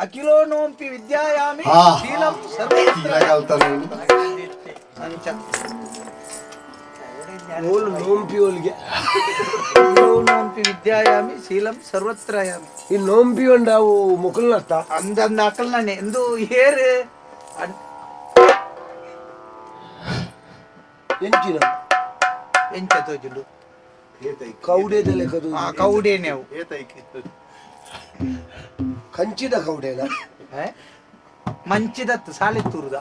ಅಖಿಲೋ ನೋಂಪಿ ವಿದ್ಯಾಯಾಮಿ ಶೀಲಂ ಸರ್ವತ್ರ ಅಂಚ ಓಲು ನೋಂಪಿ ಓಲ್ಗೆ ಅಖಿಲೋ ನೋಂಪಿ ವಿದ್ಯಾಯಾಮಿ ಶೀಲಂ ಸರ್ವತ್ರಯಾಮಿ ಈ ನೋಂಪಿ ಉಂಡಾವು ಮುಕುಲ್ನತ್ತ ಅಂದಂದ ಅಕಲ್ನೇ ಎಂದು ಏರು ಎಂಚಿನ ಎಂಚ ತೋಜುಂಡು ಕೌಡೆದ ಲೆಕ್ಕದು ಆ ಕೌಡೇನೆ ಅವು ಕಂಚಿದ ಕೌಡೇನ ಮಂಚಿದತ್ತು ಸಾಲೆ ತೂರುದ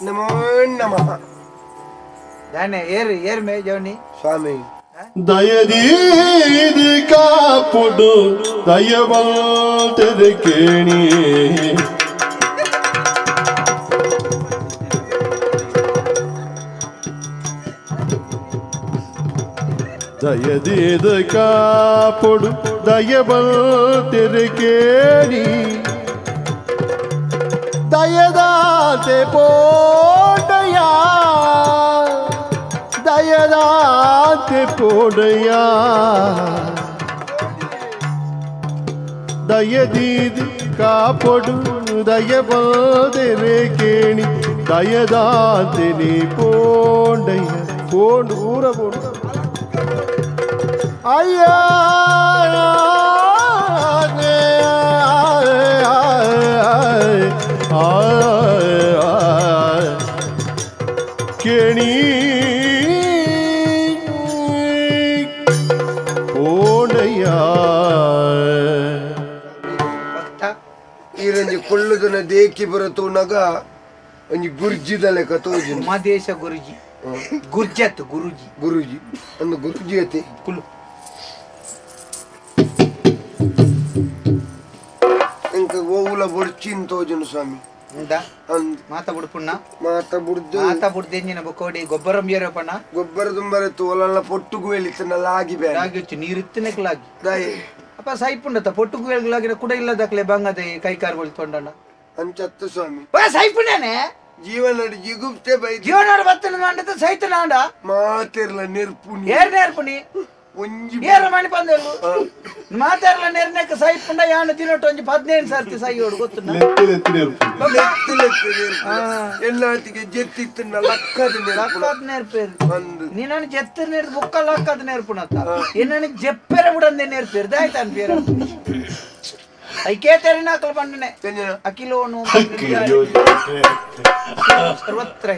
ನಮೋ ನಮಃ ದಾನೆ ಏರು ಏರ್ ಮೇ ಜವನಿ ಸ್ವಾಮಿ ದಯದೀದಿ ಕಾಪುಡು ದಯವಂತದ ಕೇಣಿ ದಯದೀದ ಕಾಪುಡು ದಯವಂತದ ಕೇಣಿ ದಯದಾತೆ ಪೋಡಯ ದಯದಾತೆ ಪೋಡಯ ದಯದೀದಿ ಕಾಪೊಡು ದಯವಂತರೆ ಕೇಣಿ ದಯದಾತೆ ನೀ ಪೋಡಯ ಪೋಂಡು ಊರ ಪೋಂಡು ಅಯ್ಯ ಕೇಣಿ ಓಡಯ್ಯ ಈರಂಜಿ ಕೊಳ್ಳುದನ ದೇಕಿ ಬರತೂನಗ ಒಂಜಿ ಗುರ್ಜಿದ ಲೆಕ್ಕ ತೋಜಿ ಮದೇಶ ಗುರುಜಿ ಗುರ್ಜತ್ ಗುರುಜಿ ಗುರುಜಿ ಅಂದು ಗುರುಜಿ ಅತಿ ಕುಲು ಇಂಕ ಓವುಲ ಬೊಡ್ಚಿನ್ ತೋಜುನು ಸ್ವಾಮಿ ಮಾತ ಬುಡ್ಪುಣ್ಣ ಮಾತ ಬುಡ್ದು ಮಾತ ಬುಡ್ದೆಂಜಿನ ಬೊಕೋಡಿ ಗೊಬ್ಬರ ಮೇರಪಣ್ಣ ಗೊಬ್ಬರ ತುಂಬರೆ ತೋಲಲ್ಲ ಪೊಟ್ಟು ಗುವೆಲಿತ್ತನ ಲಾಗಿ ಬೇ ಲಾಗಿ వచ్చి ನೀರಿತ್ತನೆಕ್ ಲಾಗಿ ದಾಯಿ ಅಪ್ಪ ಸೈಪುಂಡತ ಪೊಟ್ಟು ಗುವೆಲ್ಲಾಗಿನ ಕೂಡ ಇಲ್ಲದಕ್ಲೆ ಬಂಗದೆ ಕೈಕಾರ್ಗಳು ತೊಂಡಣ್ಣ ಅಂಚತ್ತು ಸ್ವಾಮಿ ಬಾ ಸೈಪುಂಡನೆ ಜೀವನ ಜಿಗುಪ್ತೆ ಬೈ ಜೀವನ ಬತ್ತನ ಮಂಡತ ಸೈತನಾಂಡ ಮಾತಿರ್ಲ ನೆರ್ಪುಣಿ ಏರ್ ನೆರ್ಪುಣಿ ಒಂಜಿ ಏರ ಮಣಿ ಪಂದೆಲ್ಲು ಮಾತಾರ್ಲ ನೆರ್ನೆಕ್ ಸೈಪುಂಡ ಯಾನ ದಿನೊಟ್ಟು ಒಂಜಿ 15 ಸರ್ತಿ ಸೈಯೋಡು ಗೊತ್ತುನ ಲೆತ್ತು ಲೆತ್ತು ಎಲ್ಲಾಟಿಗೆ ಜೆತ್ತಿತ್ತನ್ನ ಲಕ್ಕದ ಲಕ್ಕದ ನೆರ್ಪೇರು ನೀನನ್ನು ಜೆತ್ತ ನೆರ್ ಬುಕ್ಕ ಲಕ್ಕದ ನೆರ್ಪುಣತ್ತ ಎನ್ನನ್ನು ಜೆಪ್ಪೆರ ಬುಡಂದೆ ನೆರ್ಪೇರು ದಾಯ್ತಾನ್ ಪೇರ ಐಕೆ ತೆರಿನಾಕಲ್ ಬಂಡನೆ ಅಖಿಲೋನು ಸರ್ವತ್ರ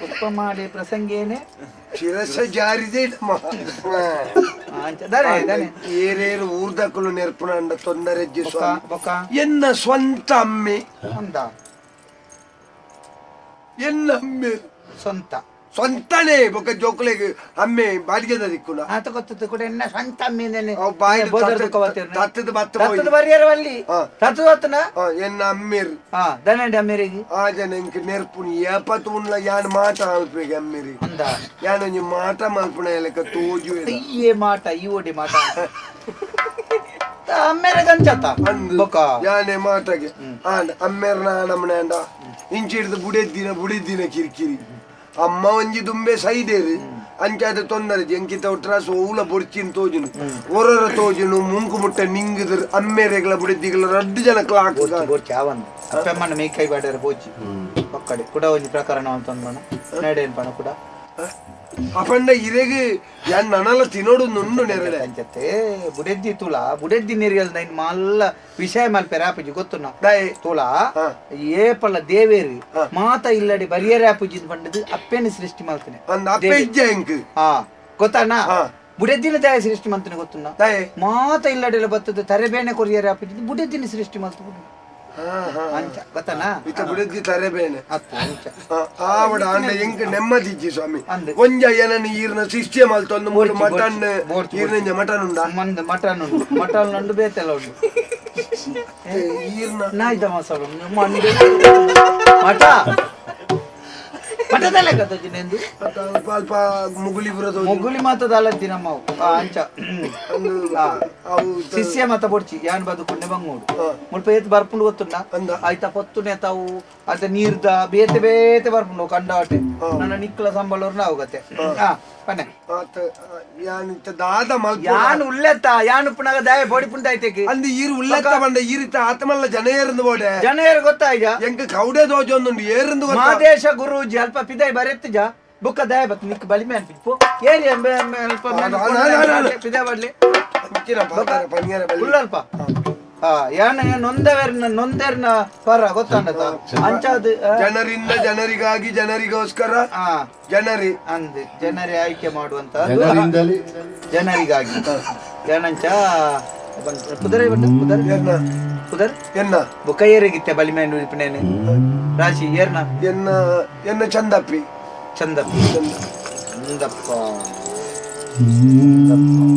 ಉಪಮಾಲೆ ಪ್ರಸಂಗೇನೆ ಶಿರಸ ಜಾರಿದೆ ಏರೇರು ಊರ್ದಕ್ಕಲು ನೆರ್ಪುಣ ತೊಂದರೆ ಎನ್ನ ಸ್ವಂತ ಅಮ್ಮೆ ಎನ್ನ ಅಮ್ಮೆ ಸ್ವಂತ ಸ್ವಂತನೇ ಬೊಕ್ಕ ಜೋಕುಲೆಗ್ ಅಮ್ಮೆ ಬಾಡಿಗೆದ ದಿಕ್ಕುನ ಆತ ಗೊತ್ತದ ಕೂಡ ಎನ್ನ ಸ್ವಂತ ಅಮ್ಮೆ ತತ್ತದ ಬತ್ತ ತತ್ತದ ಬರಿಯರ ವಲ್ಲಿ ತತ್ತದ ಬತ್ತನ ಎನ್ನ ಅಮ್ಮೇರ್ ಹಾ ದನಂಡಿ ಅಮ್ಮೇರಿಗೆ ಆ ಜನ ಇಂಕ ನೆರ್ಪುನಿ ಏಪತ್ತು ಉಣ್ಲ ಯಾನ್ ಮಾಟ ಮಲ್ಪೆಗೆ ಅಮ್ಮೇರಿ ಅಂದ ಯಾನ್ ಒಂಜಿ ಮಾಟ ಮಲ್ಪುನ ಲೆಕ್ಕ ತೋಜು ಅಯ್ಯೇ ಮಾಟ ಈ ಓಡಿ ಮಾಟ ಅಮ್ಮೇರ ಗಂಚತ ಬೊಕ್ಕ ಯಾನೆ ಮಾಟಗೆ ಆಂಡ ಅಮ್ಮೇರ್ನ ನಮ್ಮನೆ ಅಂಡ ಇಂಚಿಡ್ದು ಬುಡೆದ್ದಿನ ಬುಡೆದ್ದಿನ ಕಿರಿಕಿರಿ ಅಮ್ಮ ಒಂಜಿ ದುಂಬೆ ಸೈದೇರು ಅಂಚಾದ ತೊಂದರೆ ಎಂಕಿತ ಒಟ್ರಾಸು ಓಲ ಬೊಡ್ಚಿನ್ ತೋಜುನು ಒರರ ತೋಜುನು ಮುಂಕು ಮುಟ್ಟ ನಿಂಗಿದ್ರು ಅಮ್ಮೇರೆಗಳ ಬುಡೆದ್ದಿಗಳ ರಡ್ಡು ಜನಕ್ಲ ಹಾಕುದ ಬೋರ್ಚಿ ಆವಂದು ಅಪ್ಪಮ್ಮನ ಮೇಕೈ ಬಾಡರ ಬೋಚಿ ಒಕ್ಕಡೆ ಕೂಡ ಒಂಜಿ ಪ್ರಕರಣ ಅಂತಂದ್ಮಣ ನಡೇನ್ ಪಣ ಕೂಡ ಅಪಂಡ ಇರೆಗ್ ಯಾನ್ ನನಲ ತಿನೋಡು ನುಂಡು ನೆರಳೆ ಅಂಚತೆ ಬುಡೆದ್ದಿ ತುಲ ಬುಡೆದ್ದಿ ನೆರಿಯಲ್ ನೈನ್ ಮಲ್ಲ ವಿಷಯ ಮಲ್ಪೆರ ಆಪುಜಿ ಗೊತ್ತುನ ತುಲ ಏಪಲ್ಲ ದೇವೇರಿ ಮಾತ ಇಲ್ಲಡಿ ಬರಿಯರೆ ಆಪುಜಿ ಪಂಡದು ಅಪ್ಪೆನ ಸೃಷ್ಟಿ ಮಲ್ತನೆ ಅಪ್ಪೆ ಇಜ್ಜೆ ಎಂಕ್ ಹಾ ಗೊತ್ತಾನ ಬುಡೆದ್ದಿನ ದಯ ಸೃಷ್ಟಿ ಮಲ್ತನೆ ಗೊತ್ತುನ ಮಾತ ಇಲ್ಲಡೆಲ್ಲ ಬತ್ತದ ತರೆಬೇನೆ ಕೊರಿಯರೆ ಆಪುಜಿ ಬುಡೆದ್ದಿನ ಸೃಷ್ಟಿ ಮಲ್ತು ಅಂಚ ಗೊತ್ತಾನ ಇತ್ತ ಬುಡೆದ್ದಿ ತರೆಬೇನೆ ಅತ್ತ ಅಂಚ ಆವಡ ಆಂಡ ಎಂಕ್ ನೆಮ್ಮದಿಜ್ಜಿ ಸ್ವಾಮಿ ಒಂಜ ಏನನ್ನ ಈರ್ನ ಶಿಷ್ಯ ಮಲ್ತೊಂದು ಮೂರು ಮಟನ್ ಈರ್ನ ಮಟನ್ ಉಂಡ ಮಂದ ಮಟನ್ ಉಂಡು ಮಟನ್ ಉಂಡು ಬೇತೆಲ್ಲ ಉಂಡು ಈರ್ನ ನಾಯ್ದ ಮಸಾಲ ಮಂಡು ಮಟ ಮಟದಲ್ಲ ಕತ್ತಜಿನೆಂದು ಅಲ್ಪ ಮುಗುಲಿ ಬರೋದು ಮುಗುಲಿ ಮಾತದ ಅಲ್ಲದ್ದಿ ನಮ್ಮ ಅಂಚ ಶಿಷ್ಯ ಮತ ಬೊಡ್ಚಿ ಯಾನ್ ಬದುಕುಂಡೆ ಬಂಗೋಡು ಮುಲ್ಪ ಏತ್ ಬರ್ಪುಂಡು ಗೊತ್ತುಂಡ ಆಯ್ತಾ ಪೊತ್ತುನೆ ತಾವು ಅದ ನೀರ್ದ ಬೇತೆ ಬೇತೆ ಬರ್ಪುಂಡು ಕಂಡಾಟೆ ನನ್ನ ನಿಕ್ಕಲ ಸಂಬಳವ್ರನ್ನ ಹೋಗತ್ತೆ ಪನೆ ದಾದ ಯಾನ್ ಉಲ್ಲೆತ್ತ ಯಾನ್ ಉಪ್ಪುನಾಗ ದಾಯ ಬೋಡಿ ಪುಂಡ ಐತೆಕ್ ಅಂದ್ ಈರು ಉಲ್ಲೆತ್ತ ಬಂಡ ಈರಿತ ಆತಮಲ್ಲ ಜನ ಏರಂದು ಬೋಡೆ ಜನ ಏರು ಗೊತ್ತಾಯ್ಜ ಎಂಕ ಕೌಡೆ ದೋಜೊಂದುಂಡು ಏರಂದು ಗೊತ್ತಾ ಮಾದೇಶ ಗುರೂಜಿ ಅಲ್ಪ ಪಿದಾಯಿ ಬರೆತ್ತಜ ಬುಕ್ಕ ದಾಯ ಬತ್ ನಿಕ್ ಬಲಿಮೆ ಅನ್ಪಿಪ್ಪು ಏರಿ ಅಲ್ಪ ಪಿದಾಯಿ ಬಡ್ಲಿ ಉಲ್ಲಲ್ಪ ಯಾನ ನೊಂದವೇರ್ನ ನೊಂದೇರ್ನ ಪರ ಗೊತ್ತಾಂಡತ ಅಂಚಾದ ಜನರಿಂದ ಜನರಿಗಾಗಿ ಜನರಿಗೋಸ್ಕರ ಜನರಿ ಅಂದ್ ಜನರೇ ಆಯ್ಕೆ ಮಾಡುವಂತ ಜನರಿಗಾಗಿ ಏನಂಚ ಕುದುರೆ ಕುದುರೆ ಕುದರ್ ಎನ್ನ ಬುಕ್ಕ ಏರಿಗಿತ್ತೆ ಬಲಿಮೆ ನುಡಿಪನೇನೆ ರಾಶಿ ಏರ್ನ ಎನ್ನ ಎನ್ನ ಚಂದಪ್ಪಿ ಚಂದಪ್ಪ ಚಂದಪ್ಪ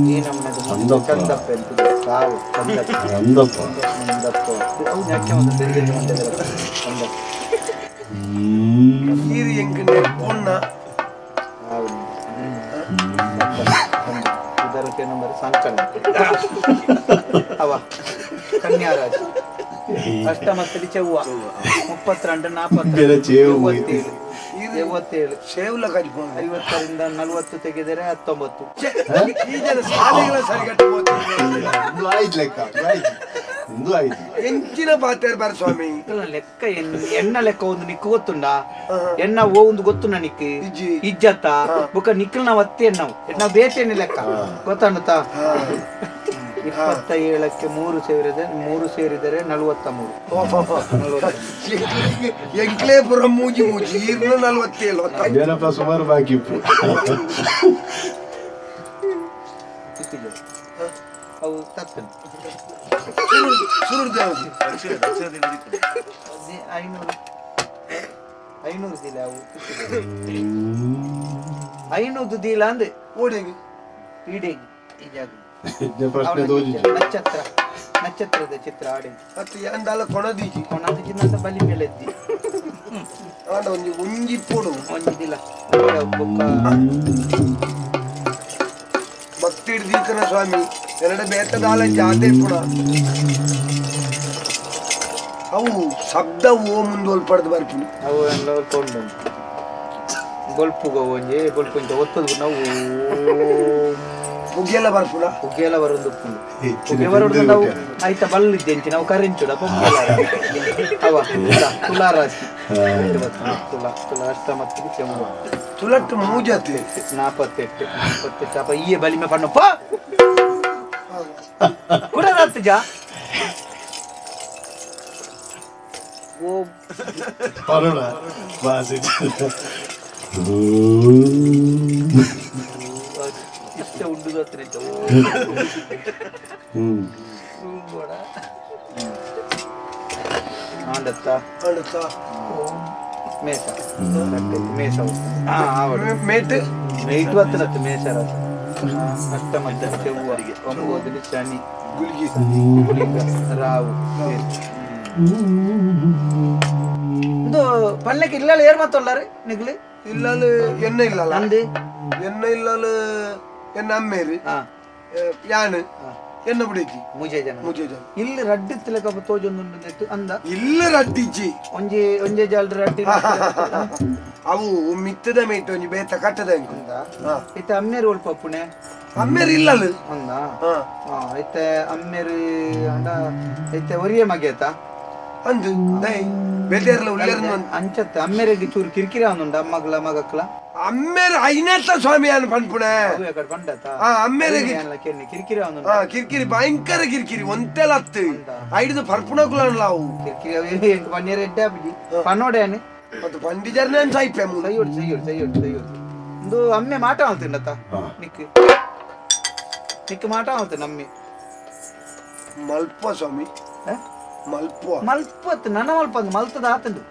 ಈ ನಮ್ಮದು ಚಂದಪ್ಪ ಸಾವು ಚಂದಪ್ಪ ಚಂದಪ್ಪ ಚಂದಪ್ಪ ಅವು ಯಾಕೆ ಒಂದು ಬೇರೆ ಚಂದಪ್ಪ ಈರು ಎಂಕನೆ ಪೊನ್ನ ಉದರಕ್ಕೆ ನಂಬರ್ ಸಂಕಟ ಅವ ಕನ್ಯಾ ರಾಶಿ ಅಷ್ಟಮತ್ತಡಿ ಚೆವ್ವ 32 42 57 ಸೇವ್ಲ ಕಜ್ಬೋದು 50 ರಿಂದ 40 ತೆಗೆದರೆ 19. ಈ ಜನ ಶಾಲೆಗಳ ಸರಿಗಟ್ಟು ಎಂಚಿನ ಪಾತೇರ್ ಬಾರ ಸ್ವಾಮಿ ಲೆಕ್ಕ ಎಣ್ಣ ಲೆಕ್ಕ ಒಂದು ನಿಕ್ಕು ಗೊತ್ತುಂಡ ಎಣ್ಣ ಓ ಒಂದು ಗೊತ್ತುಂಡ ನಿಕ್ಕು ಇಜ್ಜತ್ತ ಬುಕ್ಕ ನಿಕ್ಕಲ್ ನಾವು ಅತ್ತೆ ಎಣ್ಣವು ಎಣ್ಣ ಬೇತೇನೆ ಲೆಕ್ಕ ಗೊತ್ತಣ್ಣತ 27ಕ್ಕೆ 3 ಸೇರಿದರೆ 3 ಸೇರಿದರೆ 43. ಎಂಕ್ಲೇಪುರ ಮೂಜಿ ಮೂಜಿ ಈರ್ನ 47 ಏನಪ್ಪ ಸುಮಾರು ಬಾಕಿ ಇತ್ತು ಅವು ತಪ್ಪು 500 ದಿಲ ಅವು 500 ದಿಲ ಅಂದೆ ಓಡೆಗೆ ಈಡೆಗೆ ಈ ಜಾಗ ಪ್ರಶ್ನೆ ನಕ್ಷತ್ರ ನಕ್ಷತ್ರದ ಚಿತ್ರ ಆಡಿ ಮತ್ತೆ ಎಂದಲ್ಲ ಕೊಣದೀಜಿ ಕೊಣದೀಜಿ ನಂತ ಬಲಿ ಮೇಲೆದ್ದಿ ಆಂಡ ಒಂಜಿ ಒಂಜಿ ಪೋಡು ಒಂಜಿದಿಲ್ಲ ಬೊಕ್ಕ ಭಕ್ತಿ ಹಿಡ್ದೀತನ ಸ್ವಾಮಿ ಎರಡು ಬೇತದಾಲ ಜಾತೆ ಪುಣ ಅವು ಶಬ್ದ ಓ ಮುಂದೋಲ್ಪಡ್ದು ಬರ್ಪುನಿ ಅವು ಎಲ್ಲ ಕೊಂಡು ಬೊಲ್ಪುಗ ಒಂಜಿ ಬೊಲ್ಪು ಇಂಚ ಒತ್ತದು ನಾವು ಪುಗ್ಗೆಲ್ಲ ಬರ್ಪುನ ಪುಗ್ಗೆಲ್ಲ ಬರೋದು ಪುಗ್ಗೆ ಬರೋದು ನಾವು ಆಯ್ತಾ ಬಲ್ಲಿದ್ದೆ ಅಂಚಿ ನಾವು ಕರಿಂಚುಡ ಪೊಗ್ಗೆಲ್ಲ ಅವ ತುಲಾ ರಾಶಿ ತುಲಾ ತುಲಾ ಅಷ್ಟಮತ್ತಿಗೆ ಚೆಂಬ ತುಲಟ್ಟು ಮೂಜತೆ 48 48 ಅಪ್ಪ ಈಯೆ ಬಲಿಮೆ ಪಣ್ಣಪ್ಪ ಕೂಡ ರಾತ್ಜ ಓ ಪರೋಣ ಬಾಸಿ ಇಷ್ಟ ಉಂಡುದು ಹತ್ರ ಆಂಡತ್ತ ಆಂಡತ್ತ ಮೇಷ ಮೇಷ ಮೇಟ್ ಮೇಟ್ ಹತ್ತಿರತ್ತು ಮೇಷ ರಾಶಿ ಅಷ್ಟಮದ ಚೆವ್ವ ಒಂಬುವುದಲ್ಲಿ ಶನಿ ಗುಲ್ಗಿ ರಾವು ಇದು ಪಲ್ಲಕ್ಕೆ ಇಲ್ಲ ಏರ್ ಮಾತೊಲ್ಲಾರೆ ನಿಗ್ಲಿ ಇಲ್ಲಲು ಎಣ್ಣೆ ಇಲ್ಲಲ್ಲ ಅಂದು ಎಣ್ಣೆ ಇಲ್ಲಲು ಎನ್ನ ಅಮ್ಮೇರಿ ಯಾನು ಎನ್ನ ಬಿಡೈತಿ ಮುಜೆ ಜನ ಮುಜೆ ಜನ ಇಲ್ಲಿ ರಡ್ಡಿ ತಿಲಕ ತೋಜೊಂದು ಅಂದ ಇಲ್ಲ ರಡ್ಡಿಜ್ಜಿ ಒಂಜಿ ಒಂಜೆ ಜಾಲ್ ರಡ್ಡಿ ಅವು ಮಿತ್ತದ ಮೇಟ್ ಒಂಜಿ ಬೇತ ಕಟ್ಟದ ಅಂದ ಇತ್ತೆ ಅಮ್ಮೇರು ಒಲ್ಪ ಪುಣೆ ಅಮ್ಮೇರು ಇಲ್ಲಲು ಅಂದ ಇತ್ತೆ ಅಮ್ಮೇರು ಅಂಡ ಇತ್ತೆ ಒರಿಯೆ ಮಗೇತ ಅಂದು ದೈ ಬೇತೆರ್ಲ ಉಲ್ಲೇರ್ನ ಅಂಚತ್ತೆ ಅಮ್ಮೇರಿಗೆ ಚೂರು ಕಿರಿಕಿರಿ ಅವನುಂಡ ಅಮ್ಮಗ್ಲ ಮಗಕ್ಲ ಅಮ್ಮೇರು ಐನತ್ತ ಸ್ವಾಮಿ ಅನ್ ಪನ್ಪುಣೆ ಪಂಡತ ಅಮ್ಮೇರಿಗೆ ಕಿರಿಕಿರಿ ಅವನು ಕಿರಿಕಿರಿ ಭಯಂಕರ ಕಿರಿಕಿರಿ ಒಂತೆಲ ಅತ್ತು ಐದು ಪರ್ಪುಣಕುಲನ್ಲ ಅವು ಕಿರಿಕಿರಿ ಪನ್ನೀರ್ ಎಡ್ಡೆ ಆಪಿಜಿ ಪನ್ನೋಡೇನೆ ಮತ್ತು ಪಂಡಿಜರ್ನೇ ಸೈಪೆ ಸೈಯೋಡು ಸೈಯೋಡು ಸೈಯೋಡು ಸೈಯೋಡು ಒಂದು ಅಮ್ಮೆ ಮಾಟ ಅಂತಿಂಡತ್ತ ನಿಕ್ ನಿಕ್ ಮಾಟ ಅಂತೆ ನಮ್ಮೆ ಮಲ್ಪ ಸ್ವಾಮಿ ಮಲ್ಪ ಮಲ್ಪತ್ ನನ್ನ ಮಲ್ಪ ಮಲ್ತದ ಆತಂದು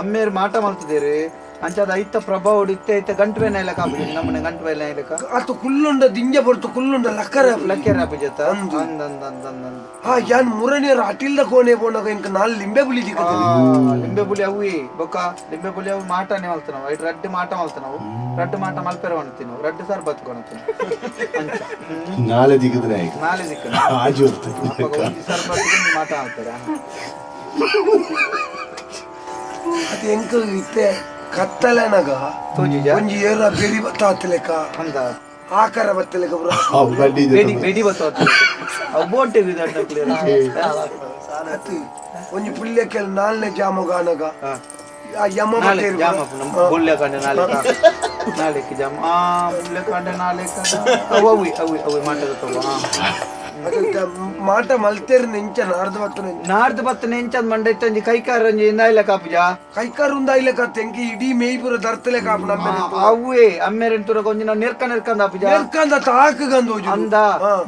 ಅಮ್ಮೇರು ಮಾಟ ಮಲ್ತದೇರಿ ಅಂಚಾದ ಐತ ಪ್ರಭಾವ ಇತ್ತೆ ಐತ ಗಂಟು ಬೇನ ಇಲ್ಲ ಕಾಪುಜಿ ನಮ್ಮನೆ ಗಂಟು ಬೇನ ಇಲ್ಲ ಅತ್ತು ಕುಲ್ಲುಂಡ ದಿಂಜ ಬರ್ತು ಕುಲ್ಲುಂಡ ಲಕ್ಕರ ಲಕ್ಕರ ಆಪುಜತ್ತ ಅಂದ ಅಂದ ಅಂದ ಅಂದ ಹಾ ಯಾನ್ ಮುರಣಿಯರ ಅಟಿಲ್ದ ಕೋಣೆ ಪೋನಾಗ ಇಂಕ ನಾಲ್ ಲಿಂಬೆ ಬುಲಿ ದಿಕ್ಕದ ಲಿಂಬೆ ಬುಲಿ ಅವುಯೇ ಬೊಕ್ಕ ಲಿಂಬೆ ಬುಲಿ ಅವು ಮಾಟನೆ ಮಲ್ತನವು ಐಟ್ ರಡ್ಡು ಮಾಟ ಮಲ್ತನವು ರಡ್ಡು ಮಾಟ ಮಲ್ಪೆರ ವಣತಿನವು ರಡ್ಡು ಸರ್ಬತ್ ಕೊಣತಿನವು ಅಂಚ ನಾಳೆ ದಿಕ್ಕದ್ರೆ ಆಯ್ತು ನಾಳೆ ದಿಕ್ಕದ ಆಜು ಅಪ್ಪಗ ಒಂಜಿ ಸರ್ಬತ್ ಮಾಟ ಮಲ್ಪೆರ ಅದು ಎಂಕ ಇತ್ತೆ ಕತ್ತಲೆನಗ ಒಂಜಿ ಏರ ಬೆರಿ ಬತ್ತಾತ್ಲೆಕ ಅಂದ ಆಕಾರ ಬತ್ತಲೆಕ ಪೂರ ಬೆಡಿ ಬೆಡಿ ಬತ್ತಾತ್ ಅವು ಬೋಂಟೆ ಅದು ಒಂಜಿ ಪುಲ್ಯಕ್ಕೆ ನಾಲ್ನೇ ಜಾಮಗಾನಗ ಆ ಯಮ ಬತ್ತೇರು ಜಾಮ ಬುಲ್ಲೆ ಕಂಡೆ ನಾಳೆ ನಾಳೆಕ್ಕೆ ಜಾಮ ಆ ಬುಲ್ಲೆ ಕಂಡೆ ನಾಳೆ ಅವು ಅವು ಅವು ಮಾಟದ ತಗೋ ಮಾಟ ಮಲ್ತೇರ್ ನೆಂಚ ನಾರ್ದು ಬತ್ತನೆ ನಾರ್ದು ಬತ್ತನೆ ಎಂಚ ಮಂಡೆ ಇತ್ತಂಜಿ ಕೈಕಾರ ಒಂಜಿ ಇಂದಾಯಿಲ ಕಾಪುಜ ಕೈಕಾರ ಉಂದಾಯಿಲ ಕಾತ ಎಂಕಿ ಇಡೀ ಮೇಯ್ಪುರ ದರ್ತಲೆ ಕಾಪು ನಮ್ಮ ಅವೇ ಅಮ್ಮೇರೆನ್ ತುರಗ ಒಂಜಿ ನಾವು ನೆರ್ಕ ನೆರ್ಕಂದ ಆಪುಜ ನೆರ್ಕಂದ ತಾಕಗಂದ ಅಂದ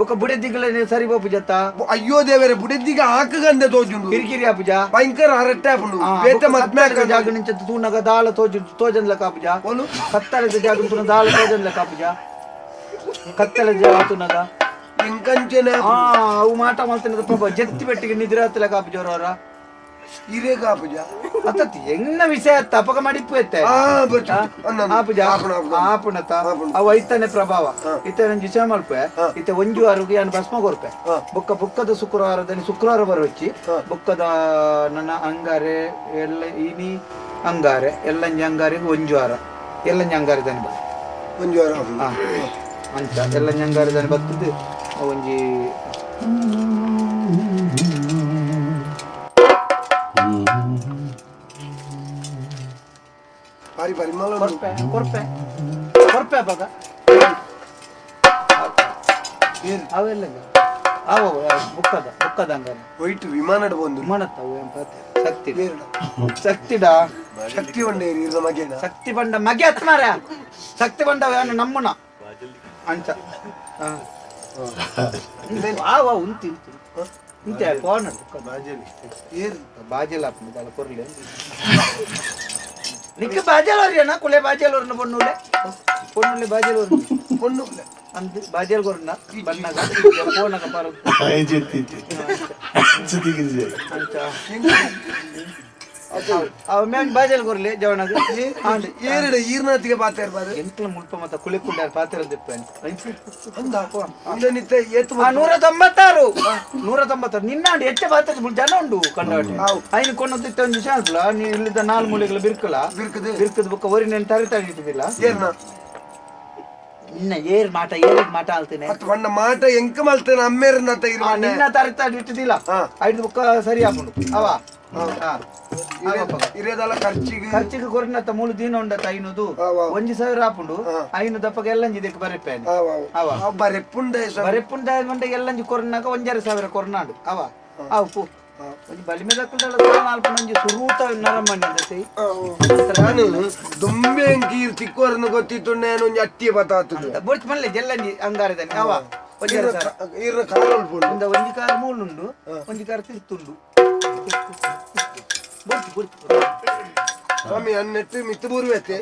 ಬೊಕ ಬುಡೆದಿಗ್ಲ ಸರಿ ಬೋಪುಜತ್ತ ಅಯ್ಯೋ ದೇವರೇ ಬುಡೆದಿಗ ಹಾಕಗಂದೆ ತೋಜುಂಡು ಕಿರಿಕಿರಿ ಆಪುಜ ಭಯಂಕರ ಹರಟ್ಟೆ ಆಪುಂಡು ಬೇತೆ ಮದ್ಮೆ ಜಾಗ ನಿಂಚ ತೂನಗ ದಾಳ ತೋಜು ತೋಜನ್ಲ ಕಾಪುಜ ಕತ್ತಲೆದ ಜಾಗ ತೂನ ದಾಳ ತೋಜನ್ಲ ಕಾಪುಜ ಕತ್ತಲೆ ಜಾಗ ತೂನಗ ಎಂಕಂಚನೆ ಅವು ಮಾಟ ಮಲ್ತನದ ಪಾಪ ಜತ್ತಿ ಬೆಟ್ಟಿಗೆ ನಿದ್ರಾತಲ ಕಾಪುಜ ಅವರವರ ಇರೇ ಕಾಪುಜ ಅತ್ತತ್ತಿ ಎನ್ನ ವಿಷಯ ತಪಕ ಮಡಿಪು ಎತ್ತೆ ಆಪುಜ ಆಪುಣತ ಅವು ಐತನೆ ಪ್ರಭಾವ ಇತ್ತೆ ನಂಜಿ ವಿಷಯ ಮಲ್ಪೆ ಇತ್ತೆ ಒಂಜು ವಾರಕ್ಕೆ ಯಾನ್ ಭಸ್ಮ ಕೊರ್ಪೆ ಬೊಕ್ಕ ಬುಕ್ಕದ ಶುಕ್ರವಾರದಲ್ಲಿ ಶುಕ್ರವಾರ ಬರೋಚ್ಚಿ ಬುಕ್ಕದ ನನ್ನ ಅಂಗಾರೆ ಎಲ್ಲ ಇನಿ ಅಂಗಾರೆ ಎಲ್ಲಂಜಿ ಅಂಗಾರಿಗೆ ಒಂಜು ವಾರ ಎಲ್ಲಂಜಿ ಅಂಗಾರೆ ದಾನಿ ಬ ಒಂಜು ವಾರ ಅಂಚ ಎಲ್ಲಂಜಿ ಅಂಗಾರೆ ದಾನಿ ಬರ್ತದೆ ಒಂಜಿ ಬಾರಿ ಪರಿಮಳ ಕೊರ್ಪೆ ಕೊರ್ಪೆ ಕೊರ್ಪೆ ಬಗ ಅವೆಲ್ಲ ಅವ ಬುಕ್ಕದ ಬುಕ್ಕದ ಅಂಗಾರೆ ವೈಟ್ ವಿಮಾನಡ್ ಬಂದು ವಿಮಾನತ್ತ ಶಕ್ತಿ ಶಕ್ತಿಡಾ ಶಕ್ತಿ ಬಂಡೇರಿ ಇರ್ದ ಮಗೆನ ಶಕ್ತಿ ಬಂಡ ಮಗೆ ಹತ್ ಮಾರ ಶಕ್ತಿ ಬಂಡ ನಮ್ಮನ ಅಂಚ ಆವ ಉಂತಿ ಉಂತಿ ಕೋಣ ಬಾಜೆಲ್ ಹಾಕ್ಬಿಟ್ಟು ಕೊರ್ಲಿ ನಿಕ್ಕ ಬಾಜೆಲ್ ಅವ್ರಿಯಣ್ಣ ಕುಲೆ ಬಾಜೆಲ್ ಅವ್ರನ್ನ ಪೊಣ್ಣುಲೆ ಪೊಣ್ಣುಲೆ ಬಾಜೆಲ್ ಅವ್ರನ್ನ ಪೊಣ್ಣುಲೆ ಅಂದ್ ಬಾಜೆಲ್ ಕೊರ್ನ ಬಣ್ಣಗ ಫೋನಗ ಬರ ಅವ ಬಾಜೆಲ್ ಕೊರ್ಲಿ ಜವನಗ ಏರಿಡ ಈರ್ನಾತಿಗೆ ಪಾತ್ರ ಇರ್ಬಾರ್ದು ಎಂಟ್ಲ ಮುಲ್ಪ ಮತ್ತ ಕುಲೆ ಕುಂಡಾರ ಪಾತ್ರ ದಿಪ್ಪೇನೆ ಅಂದ ನಿತ್ತೆ ಏತು 196 196 ನಿನ್ನ ಹೆಚ್ಚ ಪಾತ್ರ ಜನ ಉಂಡು ಕಂಡಾಟ ಐನು ಕೊಂಡೊಂದು ಒಂಜಿ ಶಾಂತ್ಲ ನೀ ಇಲ್ಲಿದ್ದ ನಾಲ್ ಮೂಲೆಗಳ ಬಿರ್ಕಲ ಬಿರ್ಕದ ಬುಕ್ಕ ಒರಿ ನೆನ್ ತರಿ ತರಿ ಇಟ್ಟಿದ್ದಿಲ್ಲ ನಿನ್ನ ಏರ್ ಮಾಟ ಏರಿಗ್ ಮಾಟ ಆಲ್ತೇನೆ ಬಣ್ಣ ಮಾಟ ಎಂಕ ಮಲ್ತೇನೆ ಅಮ್ಮೇರನ್ನ ನಿನ್ನ ತರಿ ತರಿ ಇಟ್ಟಿದ್ದಿಲ್ಲ ಐದು ಬುಕ್ಕ ಸರಿ ಹಾಕೊಂಡು ಅವ ಇರೇದಲ್ಲ ಖರ್ಚಿಗೆ ಖರ್ಚಿಗೆ ಕೊರಿನತ್ತ ಮೂಲು ದಿನ ಉಂಡತ್ತ ಐನೂದು 1000 ಆಪುಂಡು ಐನು ದಪ್ಪಗೆ ಎಲ್ಲಂಜಿ ಇದಕ್ಕೆ ಬರೆಪ್ಪೇನೆ ಅವ ಬರೆಪ್ಪುಂಡ ಬರೆಪ್ಪುಂಡ ಮಂಡೆ ಎಲ್ಲಂಜಿ ಕೊರ್ನಾಗ 1500 ಕೊರ್ನಾಡು ಅವ ಅವು ಪು ಒಂಜಿ ಬಲಿಮೆ ದಕ್ಕಲ್ದಲ್ಲ ನಾಲ್ಕು ಮಂಜಿ ಸುರೂತ ನರಮಣ್ಣಿ ನಾನು ದುಂಬೆ ಕೀರ್ ತಿಕ್ಕೋರನ್ನು ಗೊತ್ತಿತ್ತು ನಾನು ಒಂಜಿ ಅಟ್ಟಿ ಬತ್ತಾತದೆ ಬೊರ್ಚ್ ಮಲ್ಲೆ ಜಲ್ಲಂಜಿ ಅಂಗಾರದಾನೆ ಅವ ಇರ್ನ ಕಾರ್ ಉಂಡು ಒಂಜಿ ಕಾರ್ ಮೂಲುಂಡು ಒಂಜಿ ಕಾರ್ ತಿರ್ತುಂಡು ಸ್ವಾಮಿ ಅನ್ನೆಟ್ಟು ಮಿತ್ತು ಬೂರ್ವೆತ್ತೆ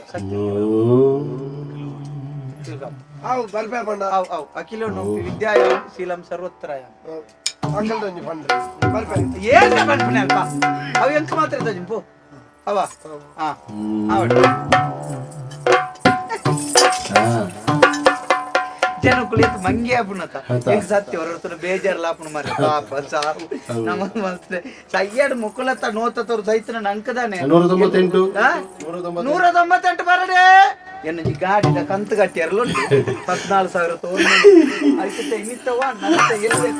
ಆವು ಬರ್ಬೆ ಬಣ್ಣ ಆವು ಆವು ಅಖಿಲ ನೋಪಿ ವಿದ್ಯಾಯಾಮ್ ಶೀಲಂ ಸರ್ವತ್ರಯಾಮ್ ಅಕಲ್ದೊಂಜಿ ಪಂಡ್ರೆ ಬರ್ಬೆ ಏನ ಪನ್ಪುನೆ ಅಲ್ಪ ಅವು ಎಂಕ ಮಾತ್ರ ಇದ್ದಜಿ ಪೋ ಅವ ಹಾ ಆವಡ್ ಜನಕ್ಕುಲು ಇತ್ತು ಮಂಗೆ ಆಪುಣತ ಎಂಕ್ ಸತ್ಯ ಹೊರಡ್ತಾರೆ ಬೇಜಾರ್ಲ ಆಪುಣ ಮಾರ್ರೆ ಪಾಪ ಸಾವು ನಮ್ಮ ಮಲ್ತದೆ ಸಯ್ಯಾಡ್ ಮುಕ್ಕುಲತ್ತ ನೋತತವರು ಸೈತನ ನಂಕದಾನೆ 198 198 ಬರಡೆ ಎನ್ನ ಗಾಡಿದ ಕಂತು ಕಟ್ಟಿ ಎರಲುಂಟು 14,000 ತೋರು ಐತೆ ಇನ್ನಿತ್ತವ ನನ್ನ ಎಲ್ಲಿ